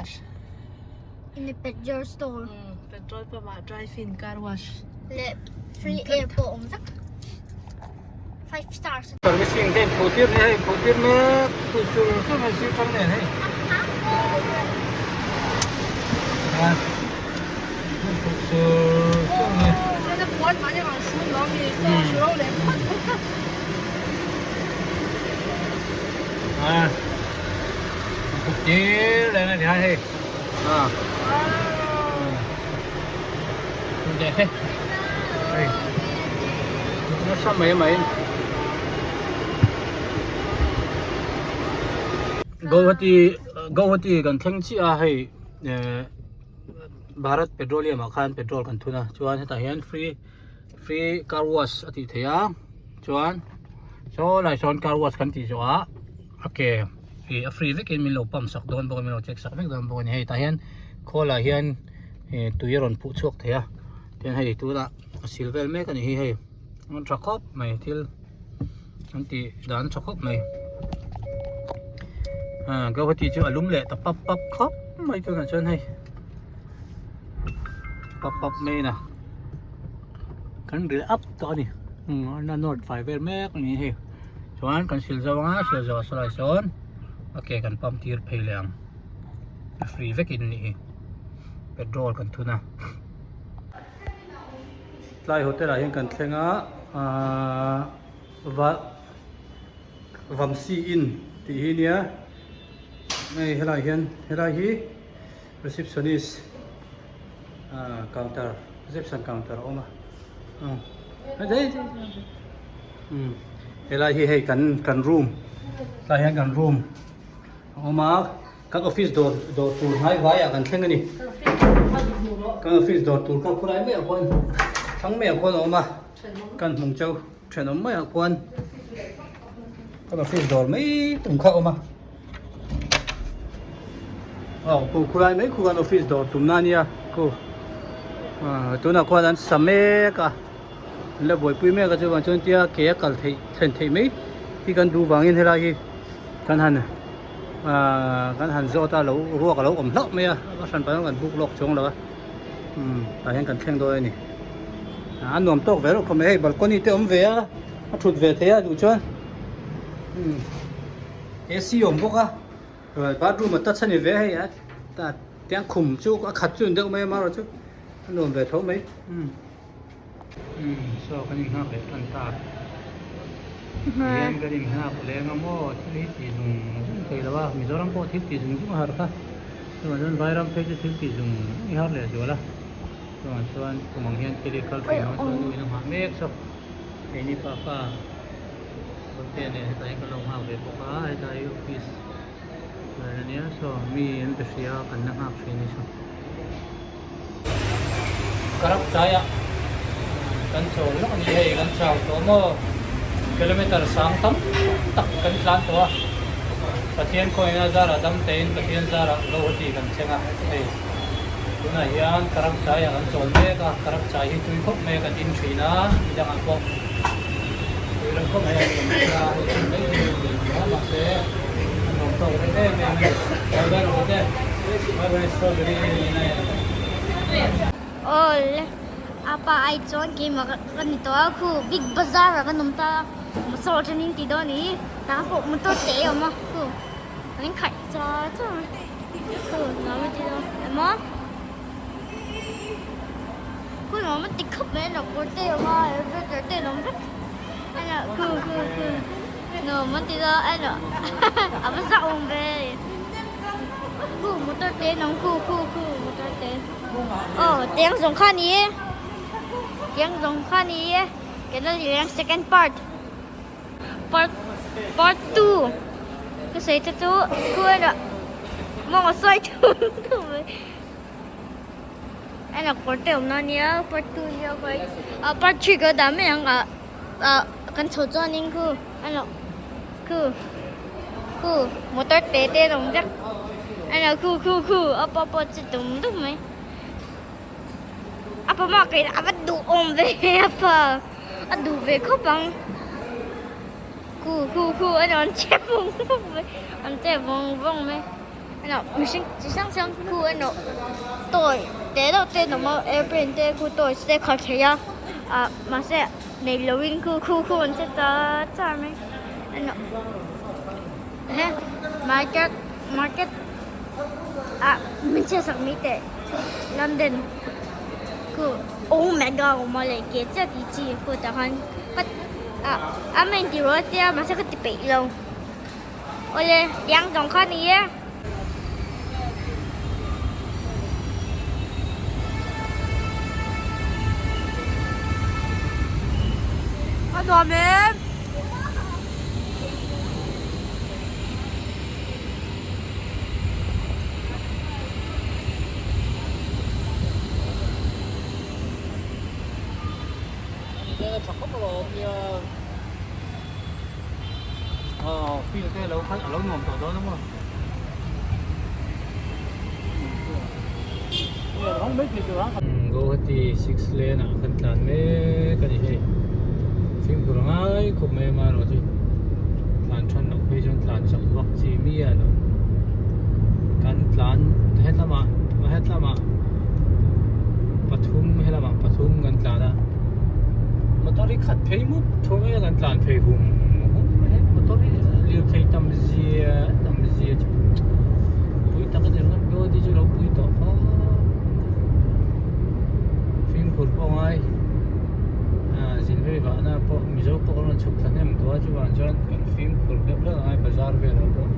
Wash. In a petrol store. Um, petrol pump ah drive in car wash. Leh free air pawh awm vek. 5 stars. Servicing te in phuh tir nia hei phuh tir mek phuh sur sur mai sir thang nen hei. Ah, phuh sur sur mai. Ah, phuh tir leh na ni hei. Ah. Hei. Hei. Nasa mai mai. Guwahati Guwahati kan thleng chiah a hei eh Bharat Petroleum ah khan petrol kan thun a chuan hetah hian free free car wash a tih theih a chuan saw lai sawn car wash kan tih zawh ah a ke ih a free vekin min lo pump sak dawn bawk a min lo check sak vek dawn bawk a ni hei tah hian khawl ah hian ih tui a rawn phuh chhuak thei a tin hei tunah a sil vel mek a ni hi hei an tha khawp mai thil an tih dan tha khawp mai ah Guwahati chu a lum leh ta pap pap khawp mai tunah chuan hei pap pap mai a kan ril up tawh a ni umm a nawt fai vel mek a ni hei chuan kan sil zo anga sil zawh saw lai sawn a ke kan pump tir phei leh ang a free vekin a nih hi petrol kan thun a. Tlai hotel ah hian kan thleng a ahh va Vamsi Inn tih hi nia hei helai hian helai hi receptionist ahh counter reception counter a awm a umm helai hi hei kan kan room tlai hian kan room a awm a. Kan office dawr dawr tur hnai vaiah kan thleng a ni. Kan office dawr tur kha khulai maiah khuan thlang maiah khuan a awm a, kan hmung chau thenawm maiah khuan kan office dawr mai tum kha a awm a. Aw khu khulai mai khu kan office dawr tumna a nia khu tunah khuan an sa mek a, an la buaipui mek a chuvang chuan tia ke a kal theih thlen theih mai hi kan duh vangin helai hi kan han. Ahh kan han zawt a lo ruak a lo awm hlauh mai a a hran pah kan buk lawk chuang lo a umm tah hian kan thleng dawn a ni a nuam tawk ve reuh khawp mai hei balcony te awm ve a a thut ve thei a duh chuan umm AC awm bawk a bathroom a touch a ni ve a hei a tiang khum chu a khat chu ni deuh mai a amaherawhchu a nuam ve tho mai umm. Umm saw kan inghak leh tan ta hian kan inghak leng a maw thil hi tih zung zung thei lo a Mizoram pawh thil tih zung zung a har kha chuvang chuan Vairam phei chu thil tih zung zung hi har leh zual a chuvang chuan kum ang hian thil hi kal thin ang chuan nu in a nghah mek saw keini pafa Bawltea nen hetah hian kan lo nghak ve bawk a hetlai hi office vel ania saw mi an be hria a kan la nghak thin a ni saw. Karak chaiah kan chawl lawk a ni hei kan chau tawh maw kilometer sang tam tak kan tlan tawh a Pathian kawngin a zarah dam tein Pathian zarah Guwahati kan thleng a hei tunah hian karak chaiah kan chawl mek a karak chai hi tui khawp mai a kan in thin a midangah pawh tui lo khawp mai a ni a hei chu mai hi a ni a mahse a nuam tawk reng em em a ni bye bye rawh te. Awle apa ai chuan keimah ka ni tawh a khu big bazaar ah kan awm ta a motor atangin tih dawn a ni tah pawh motor te a awm a khu an in khalh char char mai khu nuam a ti dawn emaw khu nuam a ti khawp mai a kawr te a awm a inverter te an awm vek khu khu khu nuam a ti dawn a va zah awm ve. Khu motor te nang khu khu khu motor te oh tiang zawng kha ni e tiang zawng kha ni e ke la ni second part part part 2 ka sawi te chu khu a mawng a sawi thum thum mai a la kawr te awm na nia part 2 nia a part 3 ka dah mai ang a ah kan chho chuanin khu a la khu khu motor te te an awm vek a lo khu khu khu a pawh pawh chu dum dum mai a pa mak in a va duh awm ve a pa a duh ve khawp ang khu khu khu a rawn che vawng vawng mai an che vawng vawng mai. Mihring chi hrang hrang khu emaw toy te deuh te an awm a airplane te khu toys te khalh thei a ah mahse nei lovin khu khu khu an che char char mai emaw he market market ah min chhiat sak mai teh London khu oh my god a awm a leh ke chiah tih chi khu tah khan ah a main tih rual tia mahse ka ti peih lo. Awle, tiang zawng kha ni e. A nuam em? Aw field te lo khalh a lo nuam tawh dawn a maw Guwahati 6 lane ah kan tlan mek a ni hei fimkhur a ngai khawp mai a marawh chu tlan than loh phei chuan tlan chak vak chi miah lo kan tlan hetlama hetlama pathum helamah pathum kan tlan a motor hi khat phei mup thu mai a kan tlan phei hum hum mai a motor hi lirthei tam zia tam zia chu pui tak a ni ringawt Guwahati chu lo pui tawh khawp fimkhur pawh a ngai ah zin vei vahna pawh mizo pawh kan rawn chhuk thla hnem tawh a chuvang chuan kan fimkhur deuh hlek a ngai bazar velah pawh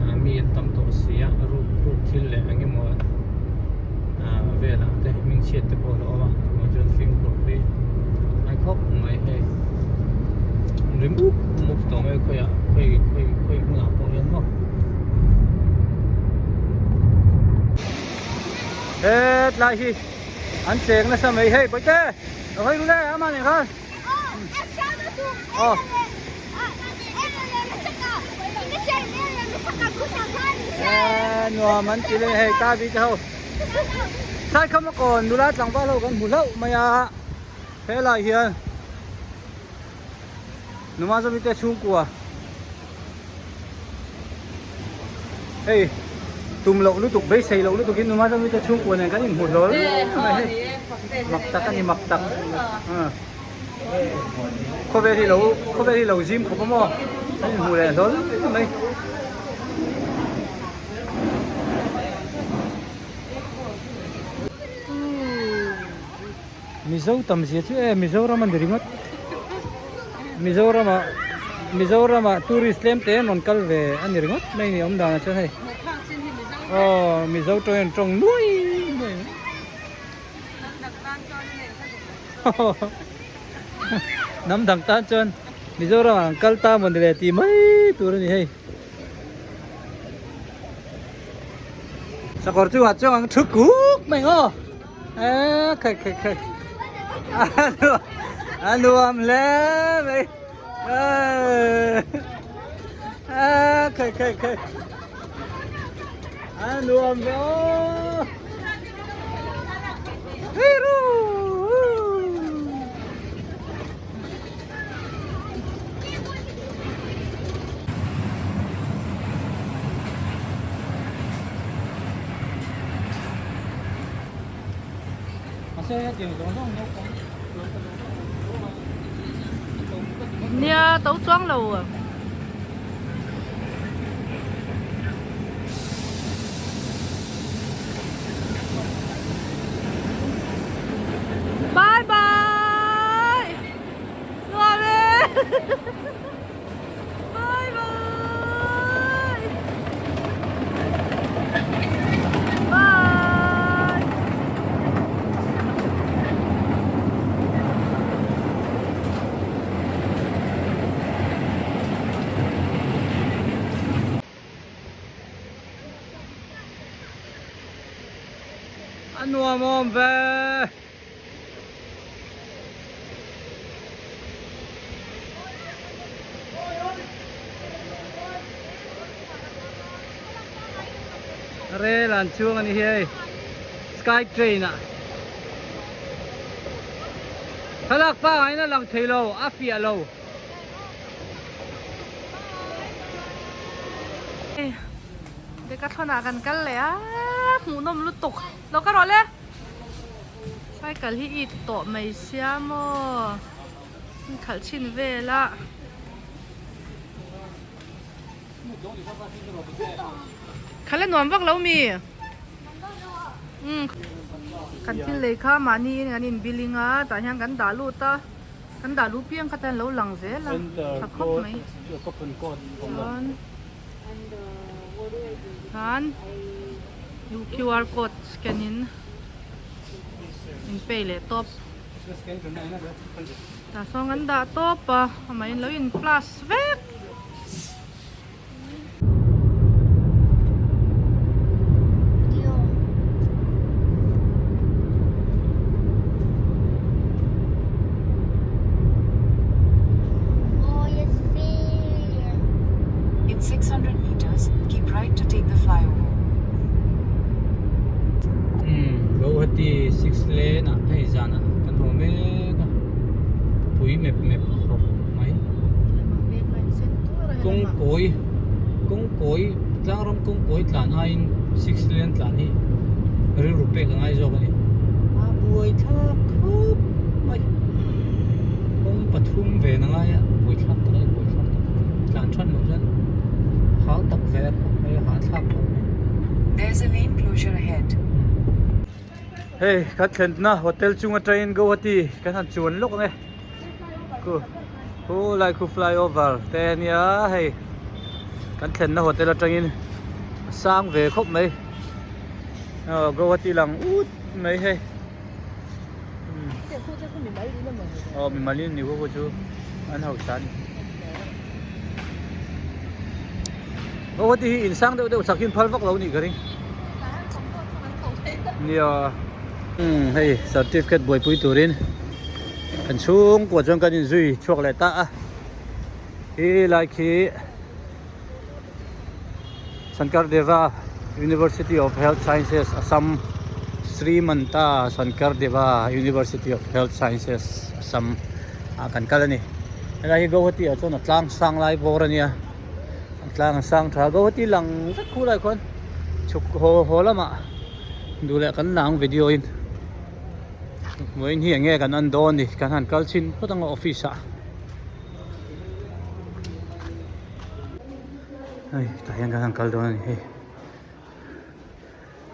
ah mi an tam tawh si a ruk ruk thil leh eng emaw ah velah te hming chhiat te pawh a lo awm a chuvang chuan fimkhur pui a ngai khawp mai hei ri mup mup tawh mai khawiah khawi khawi khawi hmunah pawh hian maw. Hetlai hi an cheng nasa mai hei bawihte lo hawi ru le amah nen khan. Nuam an ti le hei ta bi te ho sai kham a kawn nula tlangval ho kan hmu hlauh mai a helai hian numa zawmi te chhungkua hei tum loh lutuk beisei loh lutuk in numa zawmi te chhungkua nen kan inhmu hlawl mai hei mak tak a ni mak tak. Khawvel hi lo khawvel hi lo zim khawp a maw an inhmu leh hlawl mai. Mizo tam zia chu e Mizoram a ni ringawt Mizoram ah Mizoram ah tourist tlem te an rawn kal ve a ni ringawt mai ni awm dan ah chuan hei aw Mizo tawng hian tawng nuai nuai mai. Hnam dang tan chuan Mizoram ah an kal ta maw ni le tih mai tur a ni hei. Sakawr chungah chuan ang thu kuk mai ngaw e khai khai khai a nuam hle mai e khai khai khai a nuam ve aw. Nia to chuang lo à. Bye bye. Nuam e. Bye bye. Bye. A nuam awm ve. Rel an chuang a ni hi hei sky train ah thlalak pangai in a lang thei lo a fiah lo. Decathlon ah kan kal leh a hmuhnawm lutuk lo ka rawh le cycle hi it tawh mai sia maw in khalh chhin vel a. Khalh a nuam vak lo mi? Umm kan thil lei kha mahni in kan in billing a tah hian kan dah lut a kan dah luh piang kha tan lo lang zel a tha khawp mai chuan khan qr code scan in in pay leh tawp tah sawn kan dah tawp a amah in lo in plus vek. In 600 meters, keep right to take the flyover. Umm Guwahati 6 lane ah hei zan ah kan haw mek a pui mep mep khawp mai kawngkawi kawngkawi tlangram kawngkawi tlan aiin 6 lane tlan hi rilru pek a ngai zawk a ni a buai thlak khawp mai kawng pathum ve na ngai a buai thlak tak a ni buai thlak tak tlan than loh chuan hau tak ve a khawp mai a hahthlak khawp mai. There's a lane closure ahead. Hei kan thlenna hotel chung atangin Guwahati kan han chuan lawk ang e khu khu lai khu flyover te ania hei kan thlenna hotel atangin a sang ve khawp mai aw Guwahati lang ut mai hei aw mimal in ni khu chu an hausa a ni Guwahati hi in sang deuh deuh sak hi an phal vak lo nih ka ring nia umm hei certificate buaipui turin kan chhungkua chuan kan inzui chhuak leh ta a hi lai khi Sankardeva University of Health Sciences Assam Srimanta Sankardeva University of Health Sciences Assam ah kan kal a ni helai hi Guwahati ah chuan a tlang sang lai bawr a nia a tlang a sang tha Guwahati lang vek khu lai khuan chhuk haw haw lamah duh leh kan la ang video in vawiin hi enge kan en dawn ni kan han kal chhin phawt ang a office ah. Hei tah hian kan han kal dawn a ni hei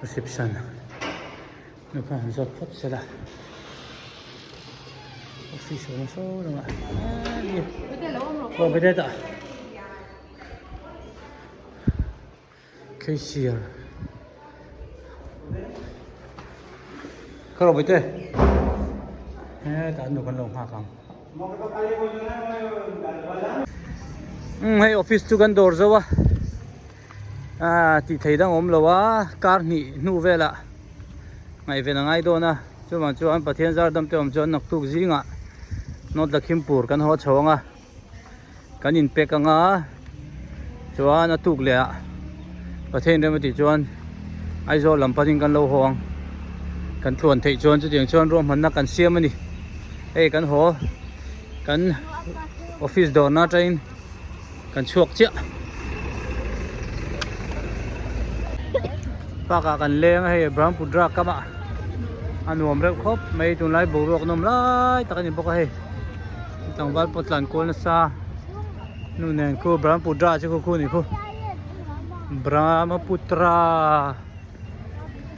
reception nu khan han zawt phawt se la office awm saw lamah aw bete tah cashier khaw bete hetah nu kan lo nghak ang. Umm hei office chu kan dawr zo a ah tih thei dang awm lo a kar hnih hnu velah ngaihven a ngai dawn a chuvang chuan Pathian zar dam te awm chuan naktuk zingah North Lakhimpur kan haw chho ang a kan inpek ang a chuan a tuk leh ah Pathian rem a tih chuan Aizawl lam panin kan lo haw ang kan tluan theih chuan chutiang chuan ruahmanna kan siam a ni hei kan haw kan office dawrna atangin kan chhuak chiah park ah kan leng a hei Brahmaputra kamah a nuam reuh khawp mai tunlai boruak nawm lai tak a ni bawk a hei. Tlangval pawh tlan kual nasa nu nen khu Brahmaputra chu khu khu ni khu Brahmaputra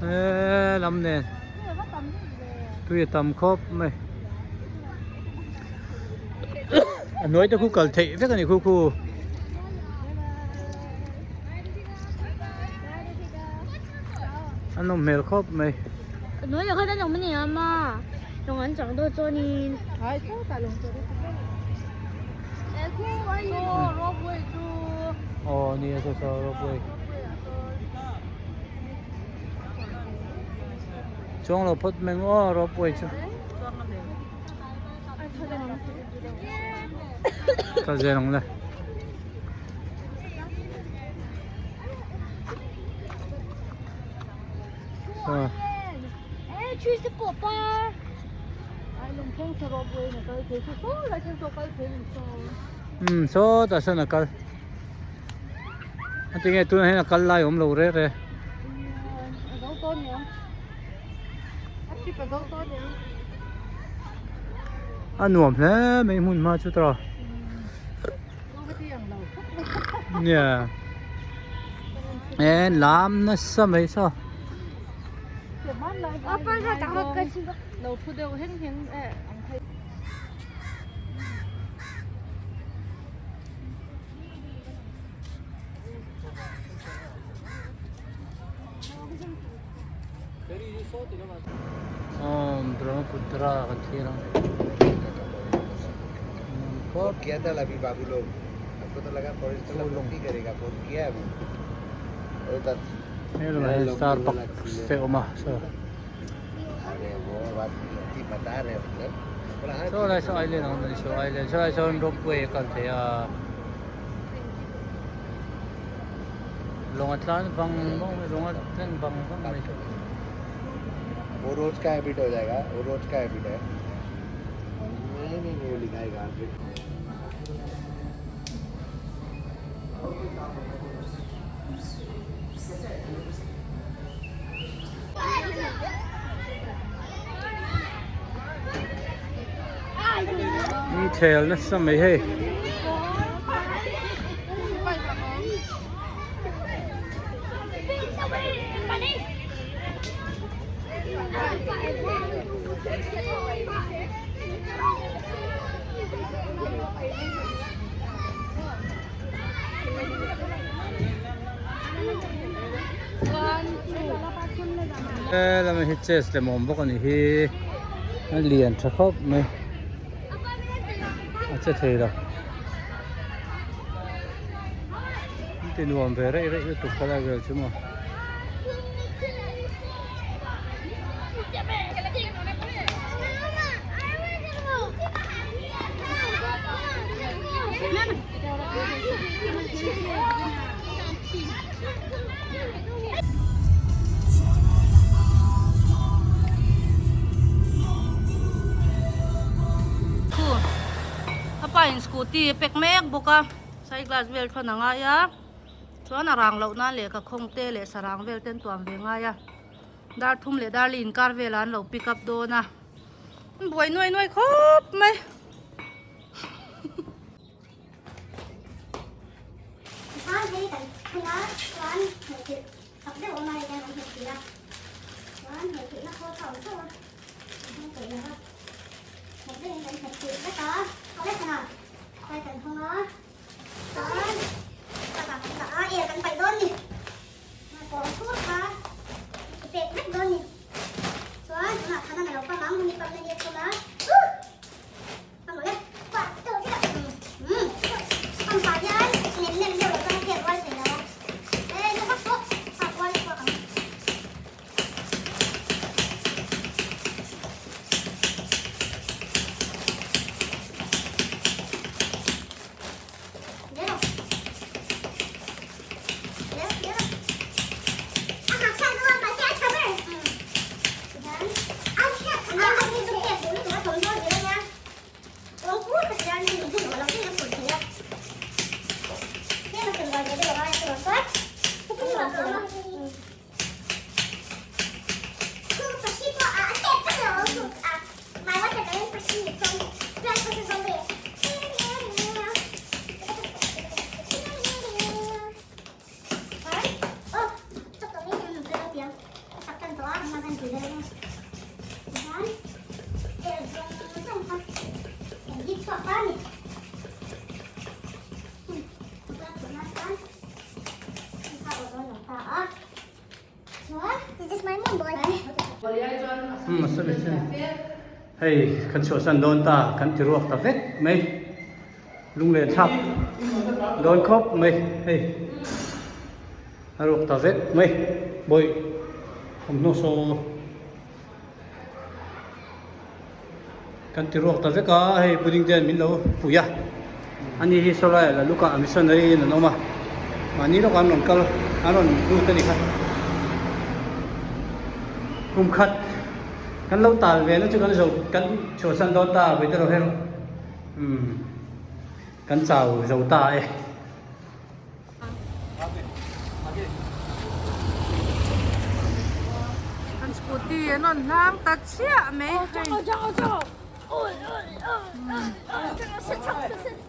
he lam nen tui a tam khawp mai a hnuai te khu kal theih vek a ni khu khu. A nawm hmel khawp mai. Aw nia saw saw ropeway. Chuang lo phawt mai maw ropeway chu. Kal zel ang le. Umm sawtah sawn a kal. A tinge tunah hian a kal lai awm lo re re. A nuam hle mai hmun hma chu tawh. Nia. E lam nasa mai saw. Awm Brahmaputra kan thlir ang He lamah hian Starbucks te a awm a saw. Saw lai saw island a awm a ni saw island saw lai sawn ropeway a kal thei a lawng a tlan vang vang mai lawng a tlan vang vang mai Inkhel nasa mai hei. Helama hi chess lem awm bawk a ni hi a lian tha khawp mai a che thei lo an ti nuam ve rei rei lutuk kha lai vel chu maw. Khu a pa in scooty a pack mek bawk a side glass vel thawn a ngai a chuan a rang loh nan lehkha khawng te leh sarang vel te an tuam ve ngai a dar thum leh dar li inkar velah an lo pick up dawn a an buai nuai nuai khawp mai. Hei kan chhuahsan dawn ta kan ti ruak ta vek mai lunglen thlak dawn khawp mai hei a ruak ta vek mai bawih thawmhnaw saw Kan ti ruak ta vek a, hei pudding te min lo pui a, ani hi saw lai la lukah missionary in an awm a, mahni lawkah an rawn kal an rawn lut a ni kha. Kum khat kan lo tal ve na chu kan zo kan chhuahsan dawn ta a vawi te lo her umm kan chau zo ta e. Scooty an rawn hlang ta chiah mai hei.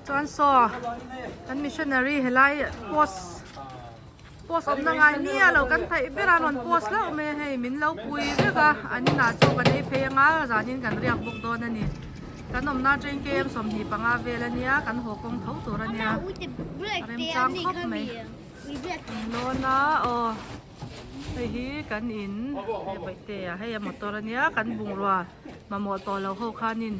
Chuan saw kan missionary helai post post awmna ngai miah lo kan theih ber a rawn post hlauh mai a hei min lo pui vek a an inah chaw kan ei phei anga zanin kan riak bawk dawn a ni kan awmna atangin km 25 vel a nia kan haw kawng tho tur a nia a remchang khawp mai lawn a aw hei hi kan in hei bawihte ah hei a motor a nia kan bungrua mamawh tawh lo ho khanin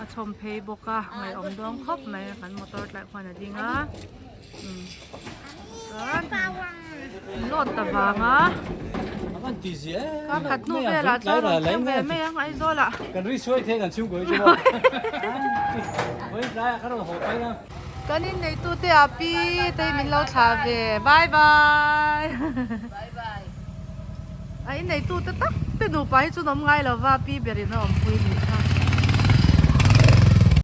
a chhawm phei bawk a ngaihawm dawn khawp mai kan motor tlai khuan a ding a chuan load ta vang a kar khat hnu velah chuan rawn thleng ve mai ang Aizawl ah kan inneitu te ah pi te hi min lo thlah ve bye bye a inneitu te tak te nupa hi chu an awm ngai lo va pi berin a awmpui a ni.